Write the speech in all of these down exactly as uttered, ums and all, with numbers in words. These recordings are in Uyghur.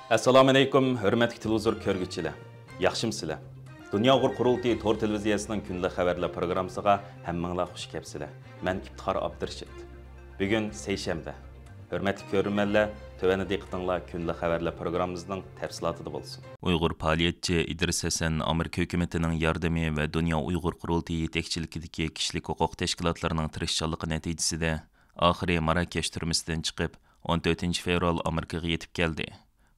ئەسسالامۇئەلەيكۇم، ھۆرمەتلىك تېلېۋىزور كۆرگۈچىلەر. ياخشىمۇسىلەر؟ دۇنيا ئۇيغۇر قۇرۇلتىيى تور تېلېۋىزىيەسىنىڭ كۈندىلىك خەۋەرلەر پروگراممىسىغا ھەممىڭلار خۇش كەپسىلەر. مەن ئىپتىخار ئابدۇرېشىت. بۈگۈن سەيشەنبە. ھۆرمەتلىك كۆرۈرمەنلەر، تۆۋەندە دىققىتىڭلار كۈندىلىك خەۋەرلەر پروگراممىمىزنىڭ تەپسىلاتىدا بولسۇن. ئۇيغۇر پائالىيەتچى ئىدرىس ھەسەن ئامېرىكا ھۆكۈمىتىنىڭ ياردىمى ۋە دۇنيا ئۇيغۇر قۇرۇلتىيى يېتەكچىلىكىدىكى كىشىلىك ھوقۇق تەشكىلاتلىرىنىڭ تىرىشچانلىقى نەتىجىسىدە، ئاخىرى ماراكەش تۈرمىسىدىن چىقىپ، ئون تۆتىنچى فېۋرال ئامېرىكىغا يېتىپ كەلدى.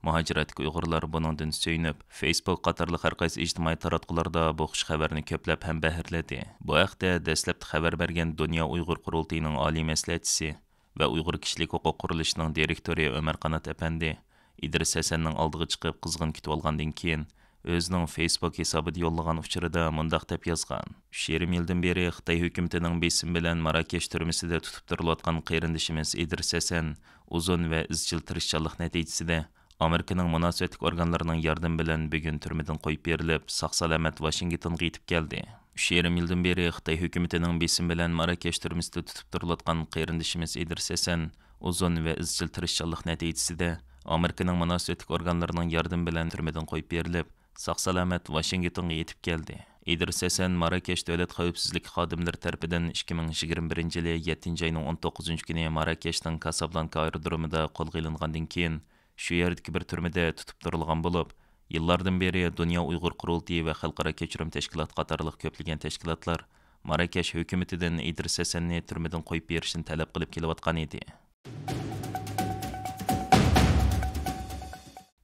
مۇھاجىرەتتىكى ئۇيغۇرلار بۇنىڭدىن سۆيۈنۈپ، فېيسبۇك قاتارلىق ھەر قايسى ئىجتىمائىي تاراتقۇلاردا بۇ خۇش خەۋەرنى كۆپلەپ ھەمبەھىرلىدى. بۇ ھەقتە دەسلەپتە خەۋەر بەرگەن دۇنيا ئۇيغۇر قۇرۇلتىيىنىڭ ئالىي مەسلىھەتچىسى ۋە ئۇيغۇر كىشىلىك ھوقۇق قۇرۇلۇشىنىڭ دىرېكتورى ئۆمەر قانات ئەپەندى ئىدرىس ھەسەننىڭ ئالدىغا چىقىپ قىزغىن كۈتۈۋالغاندىن كېيىن، ئۆزىنىڭ فېيسبۇك ھېسابىدا يوللىغان ئۇچۇرىدا مۇنداق دەپ يازغان: «ئۈچ يېرىم يىلدىن بېرى خىتاي ھۆكۈمىتىنىڭ بېسىمى بىلەن ماراكەش تۈرمىسىدە تۇتۇپ تۇرۇلۇۋاتقان قېرىندىشىمىز ئىدرىس ھەسەن ئۇزۇن ۋە ئىزچىل تىرىشچانلىق نەتىجىسىدە ئامېرىكىنىڭ مۇناسىۋەتلىك ئورگانلىرىنىڭ ياردىمى بىلەن بۈگۈن تۈرمىدىن قويۇپ بېرىلىپ، ساق-سالامەت ۋاشىنگتونغا يېتىپ كەلدى.» ئۈچ يېرىم يىلدىن بېرى خىتاي ھۆكۈمىتىنىڭ بېسىمى بىلەن ماراكەش تۈرمىسىدە تۇتۇپ تۇرۇلۇۋاتقان قېرىندىشىمىز ئىدرىس ھەسەن ئۇزۇن ۋە ئىزچىل تىرىشچانلىق نەتىجىسىدە ئامېرىكىنىڭ مۇناسىۋەتلىك ئورگانلىرىنىڭ ياردىمى بىلەن تۈرمىدىن قويۇپ بېرىلىپ، ساق-سالامەت ۋاشىنگتونغا يېتىپ كەلدى. ئىدرىس ھەسەن ماراكەش دۆلەت خەۋپسىزلىك خادىملىرى تەرىپىدىن ئىككى مىڭ يىگىرمە بىرىنچى يىلى يەتتىنچى ئاينىڭ ئون توققۇزىنچى كۈنى ماراكەشنىڭ كاسابلانكا ئايرودرومىدا قولغا ئېلىنغاندىن كېيىن، شۇ يەردىكى بىر تۈرمىدە تۇتۇپ تۇرۇلغان بولۇپ، يىللاردىن بېرى دۇنيا ئۇيغۇر قۇرۇلتىيى ۋە خەلقئارا كەچۈرۈم تەشكىلاتى قاتارلىق كۆپلىگەن تەشكىلاتلار ماراكەش ھۆكۈمىتىدىن ئىدرىس ھەسەننى تۈرمىدىن قويۇپ بېرىشنى تەلەپ قىلىپ كېلىۋاتقان ئىدى.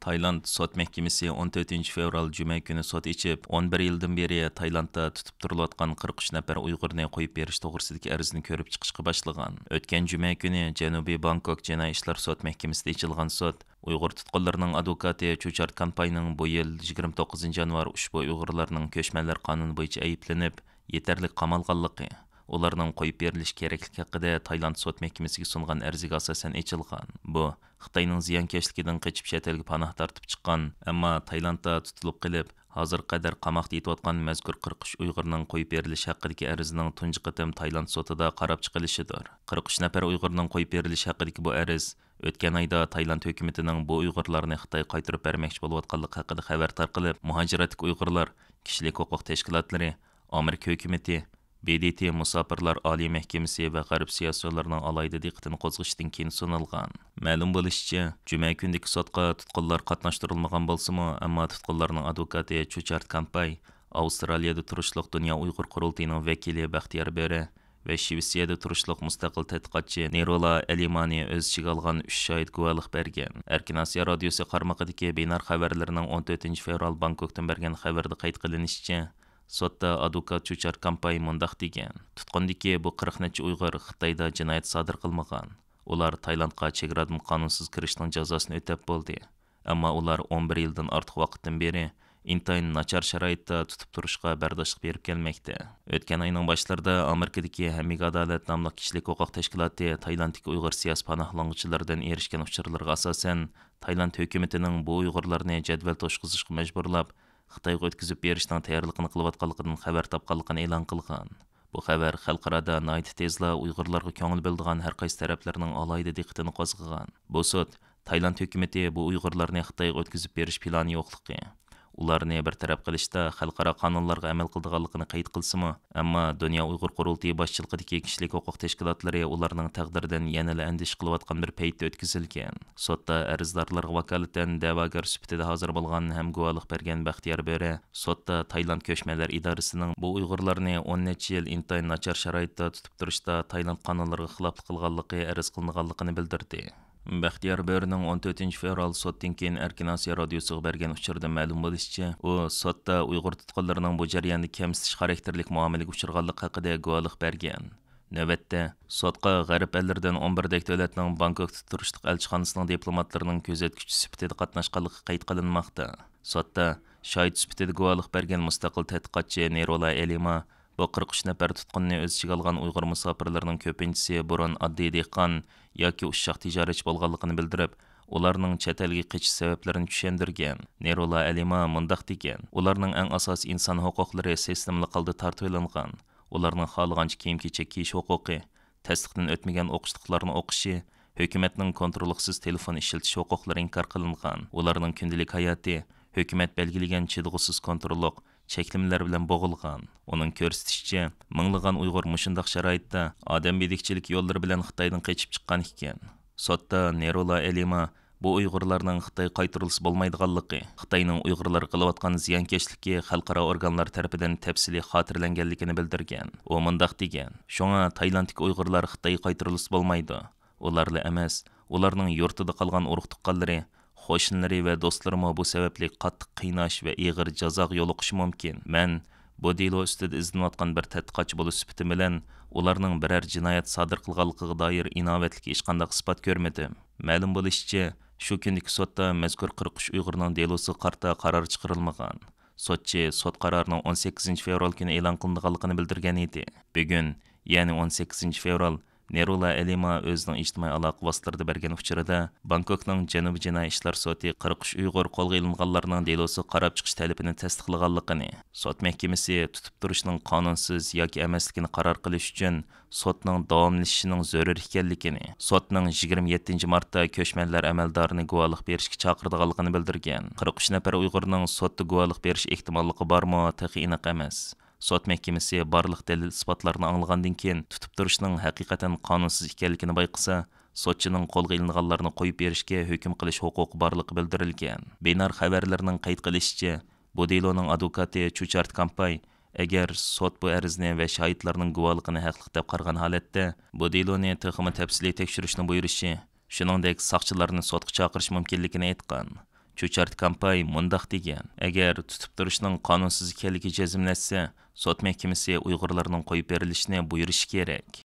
تايلاند سوت مەھكىمىسى ئون تۆتىنچى فېۋرال جۈمە كۈنى سوت ئېچىپ، ئون بىر يىلدىن بېرى تايلاندتا تۇتۇپ تۇرۇلۇۋاتقان قىرىق ئۈچ نەپەر ئۇيغۇرنى قويۇپ بېرىش توغرىسىدىكى ئەرزنى كۆرۈپ چىقىشقا باشلىغان. ئۆتكەن جۈمە كۈنى جەنۇبىي بانكوك جىنايى ئىشلار سوت مەھكىمىسىدە ئېچىلغان سوت ئۇيغۇر تۇتقۇنلىرىنىڭ ئادۋوكاتى چۇچارت كانپاينىڭ بۇ يىل يىگىرمە توققۇزىنچى يانۋار ئۇشبۇ ئۇيغۇرلارنىڭ كۆچمەنلەر قانۇنى بويىچە ئەيىبلىنىپ، يېتەرلىك قامالغانلىقى، ئۇلارنىڭ قويۇپ بېرىلىشى كېرەكلىكى ھەققىدە تايلاند سوت مەھكىمىسىگە سۇنغان ئەرزىگە ئاساسەن ئېچىلغان. بۇ، خىتاينىڭ زىيانكەشلىكىدىن قېچىپ چەت ئەلگە پاناھ تارتىپ چىققان، ئەمما تايلاندتا تۇتۇلۇپ قېلىپ، ھازىرغا قەدەر قاماقتا يېتىۋاتقان مەزكۇر قىرىق ئۈچ ئۇيغۇرنىڭ قويۇپ بېرىلىشى ھەققىدىكى ئەرزنىڭ تۇنجى قېتىم تايلاند سوتىدا قاراپ چىقىلىشىدۇر. قىرىق ئۈچ نەپەر ئۇيغۇرنىڭ قويۇپ بېرىلىشى ھەققىدىكى بۇ ئەرز ئۆتكەن ئايدا تايلاند ھۆكۈمىتىنىڭ بۇ ئۇيغۇرلارنى خىتايغا قايتۇرۇپ بەرمەكچى بولۇۋاتقانلىقى ھەققىدە خەۋەر تارقىلىپ، مۇھاجىرەتتىكى ئۇيغۇرلار، كىشىلىك ھوقۇق تەشكىلاتلىرى، ئامېرىكا ھۆكۈمىتى، ب د ت مۇساپىرلار ئالىي مەھكىمىسى ۋە غەرب سىياسىيونلىرىنىڭ ئالاھىدە دىققىتىنى قوزغىشىدىن كېيىن سۇنۇلغان. مەلۇم بولۇشىچە، جۈمە كۈنىدىكى سوتقا تۇتقۇنلار قاتناشتۇرۇلمىغان بولسىمۇ، ئەمما تۇتقۇنلارنىڭ ئادۋوكاتى چۇچارت كامپاي ئاۋسترالىيەدە تۇرۇشلۇق دۇنيا ئۇيغۇر قۇرۇلتىيىنىڭ ۋەكىلى بەختىيار بۆرە ۋە شىۋېتسىيەدە تۇرۇشلۇق مۇستەقىل تەتقىقاتچى نېرولا ئەلىمانى ئۆز ئىچىگە ئالغان ئۈچ شاھىت گۇۋاھلىق بەرگەن. ئەركىن ئاسىيا رادىيوسى قارمىقىدىكى بىنار خەۋەرلىرىنىڭ ئون تۆتىنچى فېۋرال بانكوكتىن بەرگەن خەۋىرىدە قەيت قىلىنىشىچە، سوتتا ئادۋوكات چۇچار كامپاي مۇنداق دېگەن: «تۇتقۇندىكى بۇ قىرىق نەچچە ئۇيغۇر خىتايدا جىنايەت سادىر قىلمىغان. ئۇلار تايلاندقا چېگرادىن قانۇنسىز كىرىشنىڭ جازاسىنى ئۆتەپ بولدى. ئەمما ئۇلار ئون بىر يىلدىن ئارتۇق ۋاقىتتىن بېرى ئىنتايىن ناچار شارائىتتا تۇتۇپ تۇرۇشقا بەرداشلىق بېرىپ كەلمەكتە.» ئۆتكەن ئاينىڭ باشلىرىدا ئامېرىكىدىكى ھەممىگە ئادالەت ناملىق كىشىلىك ھوقۇق تەشكىلاتى تايلاندتىكى ئۇيغۇر سىياسىي پاناھلانغۇچىلىرىدىن ئېرىشكەن ئۇچۇرلىرىغا ئاساسەن، تايلاند ھۆكۈمىتىنىڭ بۇ ئۇيغۇرلارنى جەدۋەل توشقۇزۇشقا مەجبۇرلاپ، خىتايغا ئۆتكۈزۈپ بېرىشنىڭ تەييارلىقىنى قىلىۋاتقانلىقىدىن خەۋەر تاپقانلىقىنى ئېلان قىلغان. بۇ خەۋەر خەلقئارادا ناھايىتى تېزلا ئۇيغۇرلارغا كۆڭۈل بۆلىدىغان ھەر قايسى تەرەپلەرنىڭ ئالاھىدە دىققىتىنى قوزغىغان. بۇ سوت تايلاند ھۆكۈمىتى بۇ ئۇيغۇرلارنى خىتايغا ئۆتكۈزۈپ بېرىش پىلانى يوقلۇقى، ئۇلارنى بىر تەرەپ قىلىشتا خەلقئارا قانۇنلارغا ئەمەل قىلىدىغانلىقىنى قەيت قىلسىمۇ، ئەمما دۇنيا ئۇيغۇر قۇرۇلتىيى باشچىلىقىدىكى كىشىلىك ھوقۇق تەشكىلاتلىرى ئۇلارنىڭ تەقدىرىدىن يەنىلا ئەندىشە قىلىۋاتقان بىر پەيتتە ئۆتكۈزۈلگەن. سوتتا ئەرزدارلارغا ۋاكالىتەن دەۋاگەر سۈپىتىدە ھازىر بولغان ھەم گۇۋاھلىق بەرگەن بەختىيار بۆرە سوتتا تايلاند كۆچمەنلەر ئىدارىسىنىڭ بۇ ئۇيغۇرلارنى ئون نەچچە يىل ئىنتايىن ناچار شارائىتتا تۇتۇپ تۇرۇشتا تايلاند قانۇنلىرىغا خىلاپلىق قىلغانلىقى ئەرز قىلىنغانلىقىنى بىلدۈردى. بەختىيار بۆرىنىڭ ئون تۆتىنچى فېۋرال سوتتىن كېيىن ئەركىن ئاسىيا رادىيوسىغا بەرگەن ئۇچۇرىدا مەلۇم بولۇشىچە، ئۇ سوتتا ئۇيغۇر تۇتقۇنلىرىنىڭ بۇ جەرياندا كەمسىتىش خاراكتېرلىك مۇئامىلىگە ئۇچرىغانلىقى ھەققىدە گۇۋاھلىق بەرگەن. نۆۋەتتە، سوتقا غەرب ئەللىرىدىن ئون بىردەك دۆلەتنىڭ بانكوكتا تۇرۇشلۇق ئەلچىخانىسىنىڭ دىپلوماتلىرىنىڭ كۆزەتكۈچى سۈپىتىدە قاتناشقانلىقى قەيت قىلىنماقتا. سوتتا شاھىت سۈپىتىدە گۇۋاھلىق بەرگەن مۇستەقىل تەتقىقاتچى نېرولا ئېلىما، بۇ قىرىق ئۈچ نەپەر تۇتقۇننى ئۆز ئىچىگە ئالغان ئۇيغۇر مۇساپىرلىرىنىڭ كۆپىنچىسى بۇرۇن ئاددىي دېھقان ياكى ئۇششاق تىجارەتچى بولغانلىقىنى بىلدۈرۈپ، ئۇلارنىڭ چەت ئەلگە قېچىش سەۋەبلىرىنى چۈشەندۈرگەن. نېرولا ئەلىما مۇنداق دېگەن: «ئۇلارنىڭ ئەڭ ئاساسىي ئىنسان ھوقۇقلىرى سىستېمىلىق ھالدا تارتىۋېلىنغان. ئۇلارنىڭ خالىغانچە كىيىم-كېچەك كىيىش ھوقۇقى، تەستىقتىن ئۆتمىگەن ئوقۇشلۇقلارنى ئوقۇشى، ھۆكۈمەتنىڭ كونتروللۇقسىز تېلېفون ئىشلىتىش ھوقۇقلىرى ئىنكار قىلىنغان. ئۇلارنىڭ كۈندىلىك ھاياتى ھۆكۈمەت بەلگىلىگەن چىدىغۇسىز كونتروللۇق چەكلىمىلەر بىلەن بوغۇلغان. ئۇنىڭ كۆرسىتىشىچە، مىڭلىغان ئۇيغۇر مۇشۇنداق شارائىتتا ئادەم بېدىكچىلىك يوللىرى بىلەن خىتايدىن قېچىپ چىققان ئىكەن. سوتتا نېرولا ئېلىما بۇ ئۇيغۇرلارنىڭ خىتايغا قايتۇرۇلسا بولمايدىغانلىقى، خىتاينىڭ ئۇيغۇرلارغا قىلىۋاتقان زىيانكەشلىكى خەلقئارا ئورگانلار تەرىپىدىن تەپسىلىي خاتىرىلەنگەنلىكىنى بىلدۈرگەن. ئۇ مۇنداق دېگەن: «شۇڭا تايلاندتىكى ئۇيغۇرلار خىتايغا قايتۇرۇلسا بولمايدۇ. ئۇلارلا ئەمەس، ئۇلارنىڭ يۇرتىدا قالغان ئۇرۇق-تۇغقانلىرى، قوشنىلىرى ۋە دوستلىرىمۇ بۇ سەۋەبلىك قاتتىق قىيناش ۋە ئېغىر جازاغا يولۇقۇشى مۇمكىن. مەن بۇ دېلو ئۈستىدە ئىزدىنىۋاتقان بىر تەتقىقاتچى بولۇش سۈپىتىم بىلەن ئۇلارنىڭ بىرەر جىنايەت سادىر قىلغانلىقىغا دائىر ئىناۋەتلىك ھېچقانداق ئىسپات كۆرمىدىم.» مەلۇم بولۇشىچە، شۇ كۈندىكى سوتتا مەزكۇر قىرىق ئۈچ ئۇيغۇرنىڭ دېلوسىغا قارىتا قارار چىقىرىلمىغان. سوتچى سوت قارارىنىڭ ئون سەككىزىنچى فېۋرال كۈنى ئېلان قىلىنىدىغانلىقىنى بىلدۈرگەن ئىدى. بۈگۈن، يەنى ئون سەككىزىنچى فېۋرال، نېرولا ئەلىما ئۆزىنىڭ ئىجتىمائىي ئالاقە ۋاسىتىلىرىدا بەرگەن ئۇچۇرىدا، بانكوكنىڭ جەنۇبىي جىنايى ئىشلار سوتى قىرىق ئۈچ ئۇيغۇر قولغا ئېلىنغانلارنىڭ دېلوسىغا قاراپ چىقىش تەلىپىنى تەستىقلىغانلىقىنى، سوت مەھكىمىسى تۇتۇپ تۇرۇشنىڭ قانۇنسىز ياكى ئەمەسلىكىنى قارار قىلىش ئۈچۈن سوتنىڭ داۋاملىشىشىنىڭ زۆرۈر ئىكەنلىكىنى، سوتنىڭ يىگىرمە يەتتىنچى مارتتا كۆچمەنلەر ئەمەلدارىنى گۇۋاھلىق بېرىشكە چاقىرىدىغانلىقىنى بىلدۈرگەن. قىرىق ئۈچ نەپەر ئۇيغۇرنىڭ سوتتا گۇۋاھلىق بېرىش ئېھتىماللىقى بارمۇ، تېخى ئېنىق ئەمەس. سوت مەھكىمىسى بارلىق دەلىل-ئىسپاتلارنى ئاڭلىغاندىن كېيىن، تۇتۇپ تۇرۇشنىڭ ھەقىقەتەن قانۇنسىز ئىكەنلىكىنى بايقىسا، سوتچىنىڭ قولغا ئېلىنغانلارنى قويۇپ بېرىشكە ھۆكۈم قىلىش ھوقۇقى بارلىقى بىلدۈرۈلگەن. بىنار خەۋەرلىرىنىڭ قەيت قىلىشىچە، بۇ دېلونىڭ ئادۋوكاتى چۇچارت كامپاي، ئەگەر سوت بۇ ئەرزنى ۋە شاھىتلارنىڭ گۇۋاھلىقىنى ھەقلىق دەپ قارىغان ھالەتتە، بۇ دېلونى تېخىمۇ تەپسىلىي تەكشۈرۈشنى بۇيرۇشى، شۇنىڭدەك ساقچىلارنى سوتقا چاقىرىش مۇمكىنلىكىنى ئېيتقان. چۇچارت كامپاي مۇنداق دېگەن: «ئەگەر تۇتۇپ تۇرۇشنىڭ قانۇنسىز ئىكەنلىكى جەزملەنسە، سوت مەھكىمىسى ئۇيغۇرلارنىڭ قويۇپ بېرىلىشىنى بۇيرۇشى كېرەك.»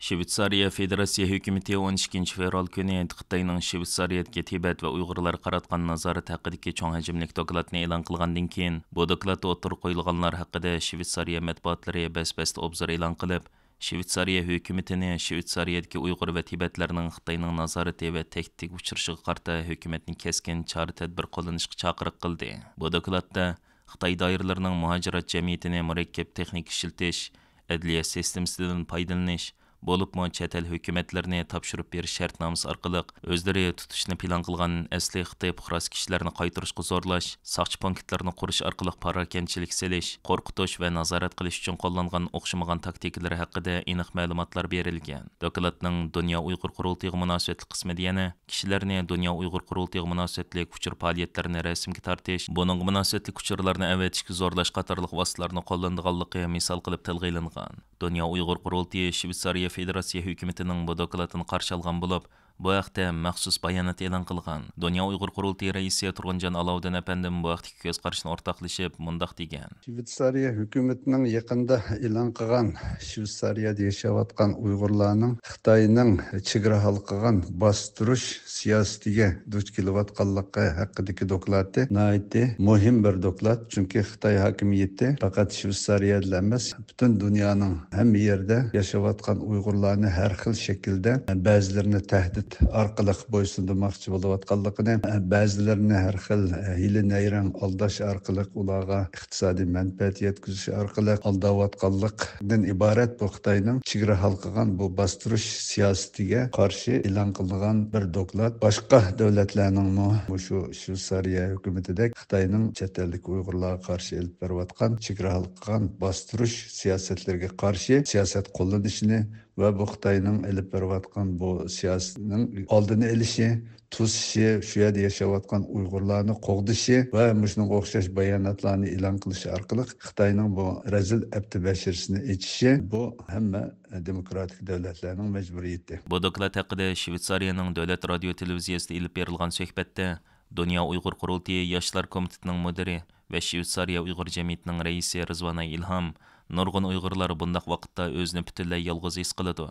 شۋېتسارىيە فېدېراتسىيە ھۆكۈمىتى ئون ئىككىنچى فېۋرال كۈنى خىتاينىڭ شۋېتسارىيەدىكى تىبەت ۋە ئۇيغۇرلارغا قاراتقان نازارىتى ھەققىدىكى چوڭ ھەجىملىك دوكلاتنى ئېلان قىلغاندىن كېيىن، بۇ دوكلاتتا ئوتتۇرىغا قويۇلغانلار ھەققىدە شۋېتسارىيە مەتبۇئاتلىرى بەس-بەستە ئوبزور ئېلان قىلىپ، شۋېتسارىيە ھۆكۈمىتىنى شۋېتسارىيەدىكى ئۇيغۇر ۋە تىبەتلەرنىڭ خىتاينىڭ نازارىتى ۋە تەھدىتىگە ئۇچرىشىغا قارىتا ھۆكۈمەتنى كەسكىن چارە-تەدبىر قوللىنىشقا چاقىرىق قىلدى. بۇ دوكلاتتا خىتاي دائىرىلىرىنىڭ مۇھاجىرەت جەمئىيىتىنى مۇرەككەپ تېخنىكا ئىشلىتىش، ئەدلىيە سىستېمىسىدىن پايدىلىنىش، بولۇپمۇ چەت ئەل ھۆكۈمەتلىرىنى تاپشۇرۇپ بېرىش شەرتنامىسى ئارقىلىق ئۆزلىرى تۇتۇشنى پىلان قىلغان ئەسلى خىتاي پۇقراسى كىشىلەرنى قايتۇرۇشقا زورلاش، ساقچى پونكىتلىرىنى قۇرۇش ئارقىلىق پاراكەندىچىلىك سېلىش، قورقۇتۇش ۋە نازارەت قىلىش ئۈچۈن قوللانغان ئوخشىمىغان تاكتىكىلىرى ھەققىدە ئېنىق مەلۇماتلار بېرىلگەن. دوكلاتنىڭ دۇنيا ئۇيغۇر قۇرۇلتىيىغا مۇناسىۋەتلىك قىسمىدا يەنە كىشىلەرنى دۇنيا ئۇيغۇر قۇرۇلتىيىغا مۇناسىۋەتلىك ئۇچۇر پائالىيەتلىرىنى رەسىمگە تارتىش، بۇنىڭغا مۇناسىۋەتلىك ئۇچۇرلارنى ئەۋەتىشكە زورلاش قاتارلىق ۋاسىتىلارنى قوللىنىدىغانلىقى مىسال قىلىپ تىلغا ئېلىنغان. دۇنيا ئۇيغۇر قۇرۇلتىيى شۋېتسارىيە فېدېراتسىيە ھۆكۈمىتىنىڭ بۇ دوكلاتىنى قارشى ئالغان بولۇپ، بۇ ھەقتە مەخسۇس بايانات ئېلان قىلغان. دۇنيا ئۇيغۇر قۇرۇلتىيى رەئىسى تۇرغۇنجان ئالاۋۇدىن ئەپەندىمۇ بۇ ھەقتىكى كۆز قارىشىنى ئورتاقلىشىپ، مۇنداق دېگەن. شۋېتسارىيە ھۆكۈمىتىنىڭ يېقىندا ئېلان قىلغان شۋېتسارىيەدە ياشاۋاتقان ئۇيغۇرلارنىڭ خىتاينىڭ چېگرا ھالقىغان باستۇرۇش سىياسىتىگە دۇچ كېلىۋاتقانلىقى ھەققىدىكى دوكلاتى ناھايىتى مۇھىم بىر دوكلات. چۈنكى خىتاي ھاكىمىيىتى پەقەت شۋېتسارىيەدىلا ئەمەس، پۈتۈن دۇنيانىڭ ھەممە يېرىدە ياشاۋاتقان ئۇيغۇرلارنى ھەر خىل شەكىلدە، بەزىلىرىنى تەھدىت ئارقىلىق بويسۇندۇرماقچى بولۇۋاتقانلىقىنى، بەزىلىرىنى ھەر خىل ھىيلە-نەيرەڭ، ئالداش ئارقىلىق ئۇلارغا ئىقتىسادىي مەنپەئەت يەتكۈزۈش ئارقىلىق ئالداۋاتقانلىقتىن ئىبارەت بۇ خىتاينىڭ چېگرا ھالقىغان بۇ باستۇرۇش سىياسىتىگە قارشى ئېلان قىلىنغان بىر دوكلات. باشقا دۆلەتلەرنىڭمۇ مۇشۇ شۋېتسارىيە ھۆكۈمىتىدەك خىتاينىڭ چەت ئەلدىكى ئۇيغۇرلارغا قارشى ئېلىپ بېرىۋاتقان چېگرا ھالقىغان باستۇرۇش سىياسەتلىرىگە قارشى سىياسەت قوللىنىشىنى ۋە بۇ خىتاينىڭ ئېلىپ بېرىۋاتقان بۇ سىياسىتىنىڭ ئالدىنى ئېلىشى، توسۇشى، شۇ يەردە ياشاۋاتقان ئۇيغۇرلارنى قوغدىشى ۋە مۇشۇنىڭغا ئوخشاش باياناتلارنى ئېلان قىلىش ئارقىلىق خىتاينىڭ بۇ رەزىل ئەپتى بەشىرىسىنى ئېچىشى، بۇ ھەممە دېموكراتىك دۆلەتلەرنىڭ مەجبۇرىيىتى. بۇ دوكلات ھەققىدە شۋېتسارىيەنىڭ دۆلەت رادىيو تېلېۋىزىيەسىدە ئېلىپ بېرىلغان سۆھبەتتە دۇنيا ئۇيغۇر قۇرۇلتىيى ياشلار كومىتېتىنىڭ مۇدىرى ۋە شۋېتسارىيە ئۇيغۇر جەمئىيىتىنىڭ رەئىسى رىزۋانئاي ئىلھام، نۇرغۇن ئۇيغۇرلار بۇنداق ۋاقىتتا ئۆزىنى پۈتۈنلەي يالغۇز ھېس قىلىدۇ.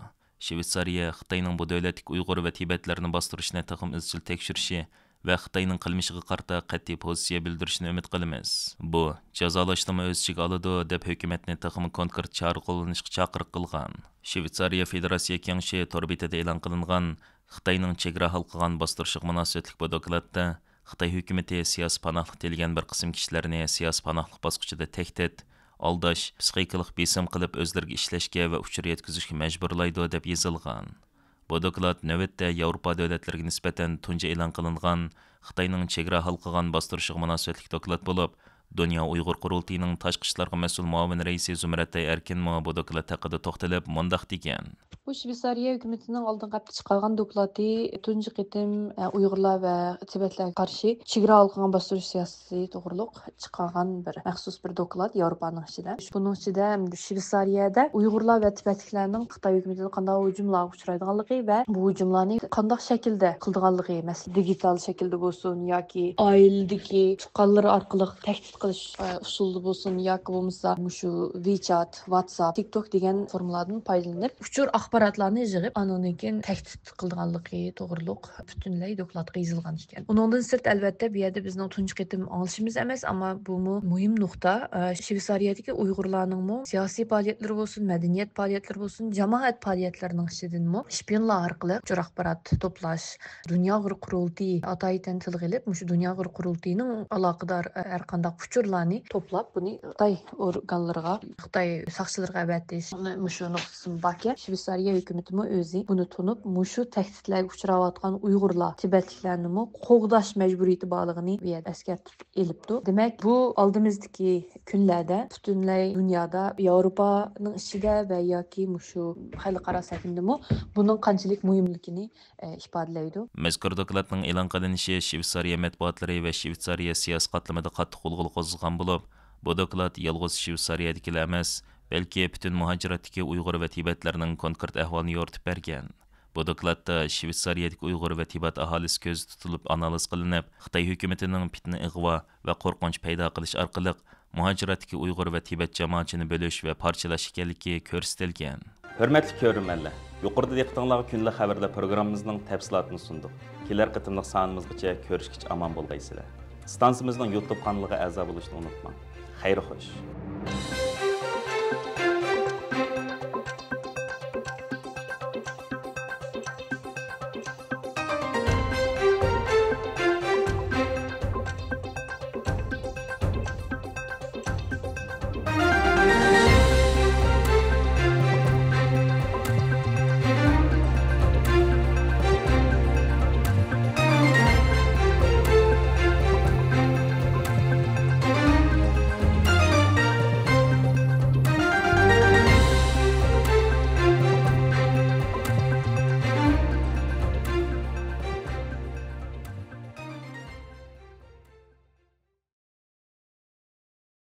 شۋېتسارىيە خىتاينىڭ بۇ دۆلەتتىكى ئۇيغۇر ۋە تىبەتلەرنى باستۇرۇشىنى تېخىمۇ ئىزچىل تەكشۈرۈشى ۋە خىتاينىڭ قىلمىشىغا قارىتا قەتئىي پوزىتسىيە بىلدۈرۈشىنى ئۈمىد قىلىمىز. بۇ جازالاشنىمۇ ئۆز ئىچىگە ئالىدۇ، دەپ ھۆكۈمەتنى تېخىمۇ كونكرېت چارە قوللىنىشقا چاقىرىق قىلغان. شۋېتسارىيە فېدېراتسىيە كېڭىشى تور بېتىدە ئېلان قىلىنغان خىتاينىڭ چېگرا ھالقىغان باستۇرۇشىغا مۇناسىۋەتلىك بۇ دوكلاتتا خىتاي ھۆكۈمىتى سىياسىي پاناھلىق تىلىگەن بىر قىسىم كىشىلەرنى سىياسىي پاناھلىق باسقۇچىدا تەھدىت، ئالداش، پىسخىكىلىق بېسىم قىلىپ ئۆزلىرىگە ئىشلەشكە ۋە ئۇچۇر يەتكۈزۈشكە مەجبۇرلايدۇ، دەپ يېزىلغان. بۇ دوكلات نۆۋەتتە ياۋروپا دۆلەتلىرىگە نىسبەتەن تۇنجى ئېلان قىلىنغان خىتاينىڭ چېگرا ھالقىغان باستۇرۇشىغا مۇناسىۋەتلىك دوكلات بولۇپ، دۇنيا ئۇيغۇر قۇرۇلتىيىنىڭ تاشقى ئىشلارغا مەسئۇل مۇئاۋىن رەئىسى زۇمرەتئاي ئەركىنمۇ بۇ دوكلات ھەققىدە توختىلىپ مۇنداق دېگەن. بۇ شۋېتسارىيە ھۆكۈمىتىنىڭ ئالدىنقى ھەپتە چىقارغان دوكلاتى تۇنجى قېتىم، ئە، ئۇيغۇرلار ۋە تىبەتلەرگە قارشى چېگرا ھالقىغان باستۇرۇش سىياسىتى توغرۇلۇق چىقارغان بىر مەخسۇس بىر دوكلات ياۋروپانىڭ ئىچىدە. بۇنىڭ ئىچىدە شۋېتسارىيەدە ئۇيغۇرلار ۋە تىبەتلىكلەرنىڭ خىتاي ھۆكۈمىتىدە قانداق ھۇجۇملارغا ئۇچرايدىغانلىقى ۋە بۇ ھۇجۇملارنى قانداق شەكىلدە قىلىدىغانلىقى، مەسىلەن، دىگىتال شەكىلدە بولسۇن ياكى ئائىلىدىكى تۇغقانلىرى ئارقىلىق تەھدىت قىلىش، ئە، ئۇسۇلىدا بولسۇن ياكى بولمىسا مۇشۇ ۋىچات، ۋاتساپ، تىك توك دېگەن فورمىلاردا پايدىلىنىپ، ئۇچۇر ئاخباراتلارنى يىغىپ، ئاندىن كېيىن تەھدىت قىلىدىغانلىقى توغرۇلۇق پۈتۈنلەي دوكلاتقا يېزىلغان ئىكەن. ئۇنىڭدىن سىرت، ئەلۋەتتە، بۇ يەردە بىزنىڭ تۇنجى قېتىم ئاڭلىشىمىز ئەمەس، ئەمما بۇمۇ مۇھىم نۇقتا. ئە، شۋېتسارىيەدىكى ئۇيغۇرلارنىڭمۇ سىياسىي پائالىيەتلىرى بولسۇن، مەدەنىيەت پائالىيەتلىرى بولسۇن، جامائەت پائالىيەتلىرىنىڭ ئىچىدىنمۇ شپىيونلار ئارقىلىق ئۇچۇر ئاخبارات توپلاش، دۇنيا ئۇيغۇر قۇرۇلتىيى ئاتايىتەن تىلغا ئېلىپ، مۇشۇ دۇنيا ئۇيغۇر قۇرۇلتىيىنىڭ ئالاقىدار، ئە، ھەر قانداق ئۇچۇرلارنى توپلاپ، بۇنى خىتاي ئورگانلىرىغا، خىتاي ساقچىلىرىغا ئەۋەتىش، مۇشۇ نۇقتىسىمۇ باركەن. شۋېتسارىيە ھۆكۈمىتىمۇ ئۆزى بۇنى تونۇپ، مۇشۇ تەھدىتلەرگە ئۇچراۋاتقان ئۇيغۇرلار، تىبەتلىكلەرنىمۇ قوغداش مەجبۇرىيىتى بارلىقىنى بۇ يەردە ئەسكەرتىپ ئېلىپتۇ. دېمەك، بۇ ئالدىمىزدىكى كۈنلەردە پۈتۈنلەي دۇنيادا، ياۋروپانىڭ ئىچىدە ۋە ياكى مۇشۇ خەلقئارا سەھنىدىمۇ بۇنىڭ قانچىلىك مۇھىملىكىنى، ئە، ئىپادىلەيدۇ. مەزكۇر دوكلاتنىڭ ئېلان قىلىنىشى شۋېتسارىيە مەتبۇئاتلىرى ۋە شۋېتسارىيە سىياسىي قاتلىمىدا قاتتىق غۇلغۇلا قوزغىغان بولۇپ، بۇ دوكلات يالغۇز شۋېتسارىيەدىكىلا ئەمەس، بەلكى پۈتۈن مۇھاجىراتتىكى ئۇيغۇر ۋە تىبەتلەرنىڭ كونكرېت ئەھۋالىنى يورۇتۇپ بەرگەن. بۇ دوكلاتتا شۋېتسارىيەدىكى ئۇيغۇر ۋە تىبەت ئاھالىسى كۆزدە تۇتۇلۇپ ئانالىز قىلىنىپ، خىتاي ھۆكۈمىتىنىڭ پىتنە، ئىغۋا ۋە قورقۇنچ پەيدا قىلىش ئارقىلىق مۇھاجىراتتىكى ئۇيغۇر ۋە تىبەت جامائىتىنى بۆلۈش ۋە پارچىلاش ئىكەنلىكى كۆرسىتىلگەن. ھۆرمەتلىك كۆرۈرمەنلەر، يۇقىرىدا دىققىتىڭلارغا كۈندىلىك خەۋەرلەر پروگراممىمىزنىڭ تەپسىلاتىنى سۇندۇق. كېلەر قېتىملىق سانىمىزغىچە كۆرۈشكىچە ئامان بولغايسىلەر. ئىستانسىمىزنىڭ يۇتۇب قانىلىغا ئەزا بولۇشنى ئۇنتۇماڭ. خەير خوش.